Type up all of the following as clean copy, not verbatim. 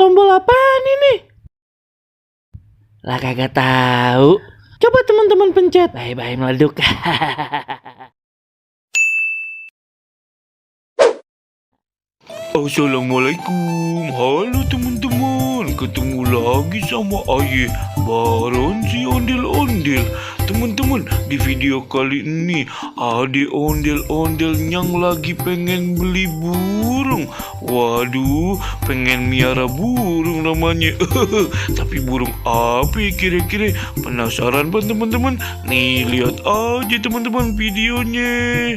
Tombol apaan ini? Lah kagak tahu. Coba teman-teman pencet. Bye-bye meleduk. Assalamualaikum, halo teman-teman, ketemu lagi sama Aye Baron si ondel-ondel. Teman-teman, di video kali ini ada ondel-ondel yang lagi pengen beli burung. Waduh, pengen miara burung namanya. Tapi burung apa ya kira-kira? Penasaran kan teman-teman? Nih, lihat aja teman-teman videonya.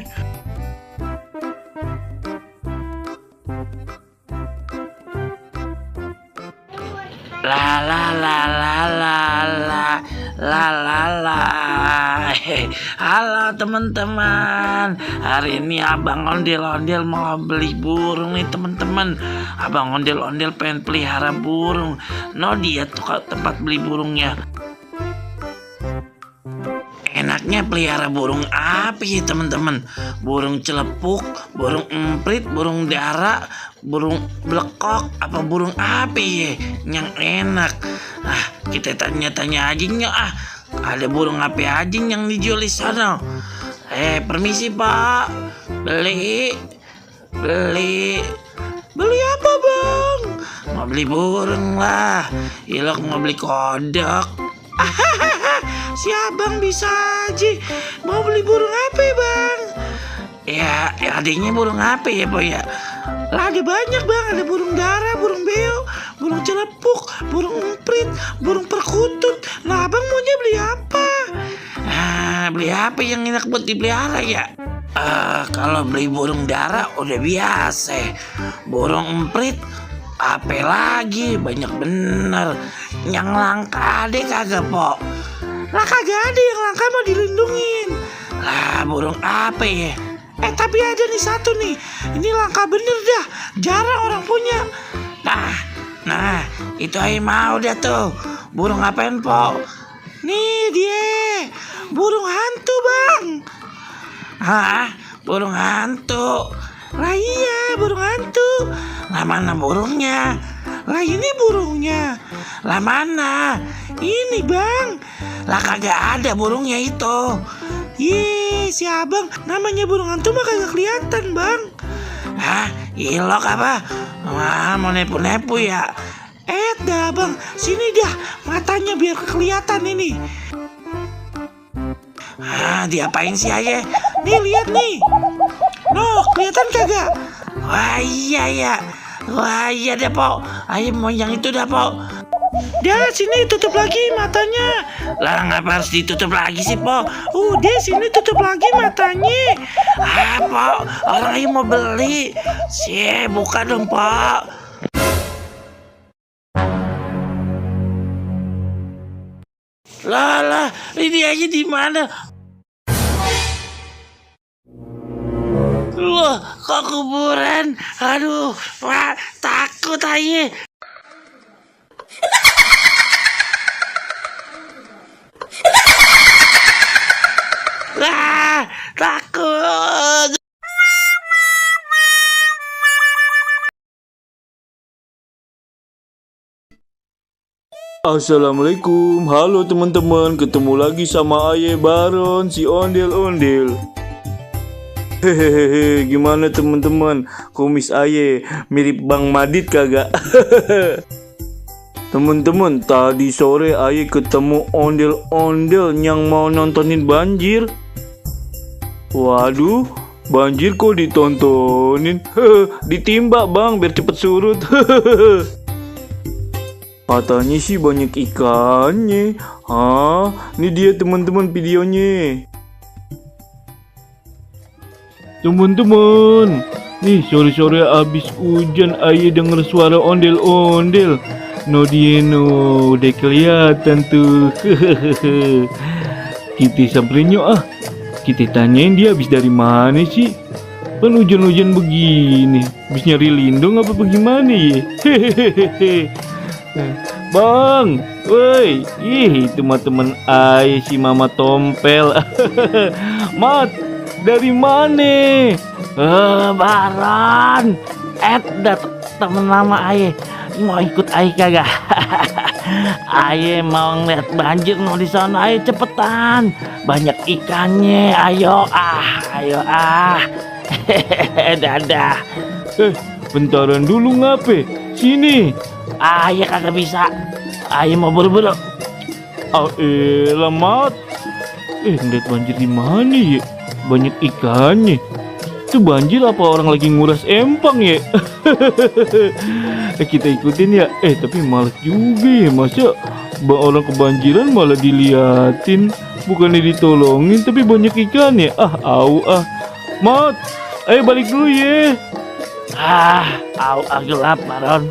La la la la la la la la la. Halo teman-teman, hari ini abang ondel-ondel mau beli burung nih teman-teman. Abang ondel-ondel pengen pelihara burung. No, dia tuh tempat beli burungnya. Enaknya pelihara burung apa ya teman-teman? Burung celepuk, burung emprit, burung dara, burung blekok, apa burung apa ya yang enak? Kita tanya-tanya aja nya. Ada burung apa aja yang dijual di sana? Permisi pak, beli apa bang? Mau beli burung lah. Ilok mau beli kodok. Si abang bisa aja. Mau beli burung apa ya bang? Ya adanya burung apa ya boy ya? Lah ada banyak bang. Ada burung dara, burung beo, burung celepuk, burung emprit, burung perkutut. Lah abang maunya beli apa? Beli apa yang enak buat dipelihara ya? Kalau beli burung dara udah biasa. Burung emprit apa lagi? Banyak bener. Yang langka ada kagak po? Lah kagak ada yang langka mau dilindungin. Lah burung apa ya? Tapi ada nih satu nih. Ini langka bener dah. Jarang orang punya. Nah itu aja mau dah tuh. Burung apain po? Nih dia. Burung hantu bang. Burung hantu. Lah iya burung hantu. Lah mana burungnya? Lah ini burungnya. Lah mana? Ini bang. Lah kagak ada burungnya itu. Si abang namanya burung hantu mah kagak kelihatan bang. Ilok apa? Mau nepu-nepu ya? Dah bang, sini dah matanya biar kelihatan ini. Diapain sih ayah? Nih lihat nih. No, kelihatan kagak? Wah iya deh po. Ayo mau yang itu dah po. Dah sini tutup lagi matanya. Lah ngapa harus ditutup lagi sih po? Udah sini tutup lagi matanya. Po, orang ayo mau beli. Buka dong po. Lah ini aja di mana? Loh, kok kuburan? Aduh, wah, takut aja. Takut. Assalamualaikum, halo teman-teman, ketemu lagi sama Aye Baron si ondel-ondel. Hehehe, gimana teman-teman? Kumis Aye mirip Bang Madit kagak? Teman-teman, tadi sore Aye ketemu ondel-ondel yang mau nontonin banjir. Waduh, banjir kok ditontonin? Ditimba bang biar cepet surut. Katanya sih banyak ikannya. Ini dia teman-teman videonya. Teman-teman, nih sore-sore abis hujan Aye denger suara ondel-ondel. No udah kelihatan tuh. Kita samperin yuk Kita tanyain dia habis dari mana sih? Kan hujan-hujan begini, habis nyari lindung apa bagaimana ya? Hehehe. Bang, woi, itu mah temen Aye si Mama Tompel. Mat, dari mana? Baron, temen lama aye. Mau ikut aye kagak? Aye mau ngeliat banjir no di sana, aye cepetan. Banyak ikannya, ayo ah. Dadah. Bentaran dulu ngape? Sini. Aye kagak bisa. Aye mau buru-buru. Mat. Ngeliat banjir di mana ya? Banyak ikannya. Itu banjir apa orang lagi nguras empang ya? Kita ikutin ya. Tapi males juga ya. Masa orang kebanjiran malah diliatin, bukannya ditolongin, tapi banyak ikan ya. Mat, ayo balik dulu ya. Gelap Baron.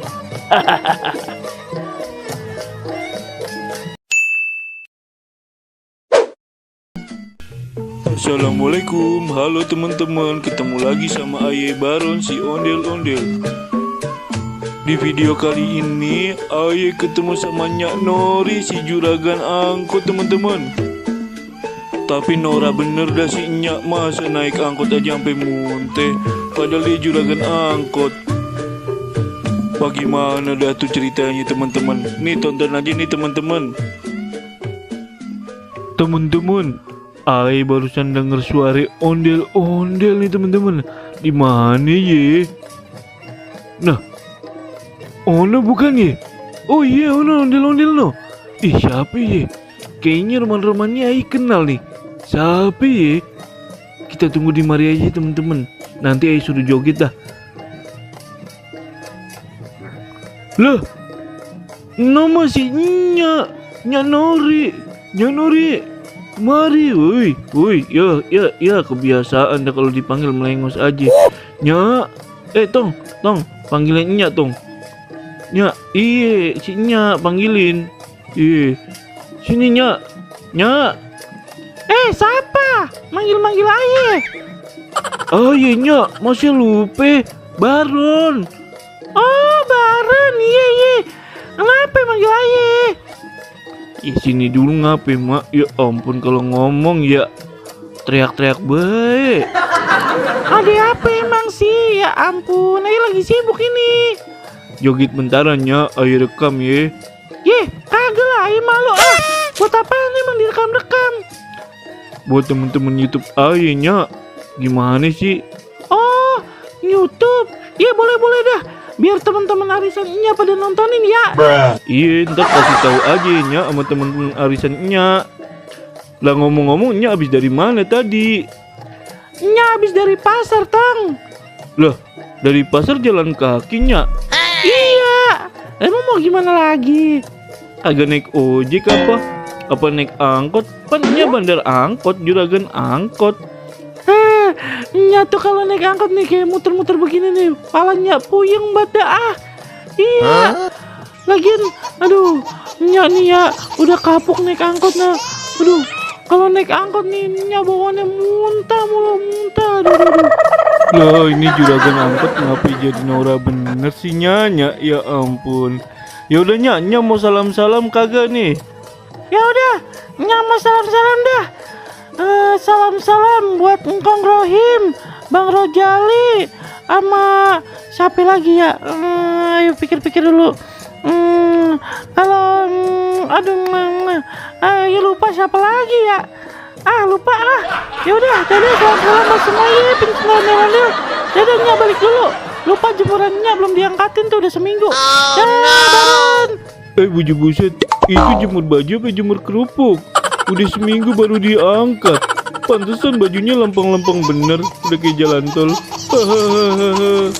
Assalamualaikum, halo teman-teman. Ketemu lagi sama Aye Baron si ondel-ondel. Di video kali ini Aye ketemu sama Nyak Nori si juragan angkot teman-teman. Tapi Nora bener dah si Nyak, masa naik angkot aja sampai muntah, padahal dia juragan angkot. Bagaimana dah tuh ceritanya teman-teman? Nih tonton aja nih teman-teman. Teman-teman, Aye barusan denger suara ondel-ondel nih teman-teman. Di mana ye? Nah, Ono bukan ye? Oh iya, Ono ondel-ondel no. Siapa ye? Kayaknya roman-romannya Aye kenal nih. Siapa ye? Kita tunggu di mari aja teman-teman. Nanti Aye suruh joget dah. Lah, nama si Nyak Nori. Mari, woi, ya kebiasaan dah kalau dipanggil melengos aja. Nyak, tong, panggilin Nyak tong. Nyak, si Nyak panggilin. Sini Nyak. Siapa? Manggil aye. Nyak, masih lupa. Baron. Oh, Baron, iya. Kenapa manggil aye? Sini dulu ngapain mak? Ya ampun kalau ngomong ya teriak-teriak baik. Ada apa emang sih? Ya ampun, Aye lagi sibuk ini. Joget bentarannya, Aye rekam ya. Kagak lah, Aye malu. Buat apaan emang direkam-rekam? Buat temen-temen YouTube Aye Nyak. Gimana sih? Oh, YouTube. Boleh dah. Biar teman-teman arisannya pada nontonin ya. Ntar kasih tahu aja Nyak sama temen-temen arisan Nyak. Lah ngomong-ngomong Nyak habis dari mana tadi? Nyak habis dari pasar, Tang. Lah, dari pasar jalan kaki Nyak? Iya. Emang mau gimana lagi? Agak naik ojek apa? Apa naik angkot? Kan Nyak bandar angkot, juragan angkot. Nyak tuh kalau naik angkot nih kayak muter-muter begini nih, palanya puyeng banget dah. Iya. Lagian, aduh, Nyak nih ya udah kapok naik angkot nah. Aduh, kalau naik angkot nih Nyak bawaannya muntah. Aduh. Loh, ini juragan angkot ngapa jadi Nora bener sih Nyak? Ya ampun. Ya udah Nyak mau salam-salam kagak nih? Ya udah, Nyak mau salam-salam dah. Salam buat Engkong Rohim, Bang Rojali, sama siapa lagi ya? Ayo pikir-pikir dulu. Ayo lupa siapa lagi ya? Lupa. Ya udah, jadi salam buat semuanya, ondel-ondel. Dadah, Nyak balik dulu. Lupa jemurannya belum diangkatin tuh udah seminggu. Baron. Buset, itu jemur baju apa jemur kerupuk? Udah seminggu baru diangkat. Pantesan bajunya lempeng-lempeng bener, udah kayak jalan tol. Hahaha.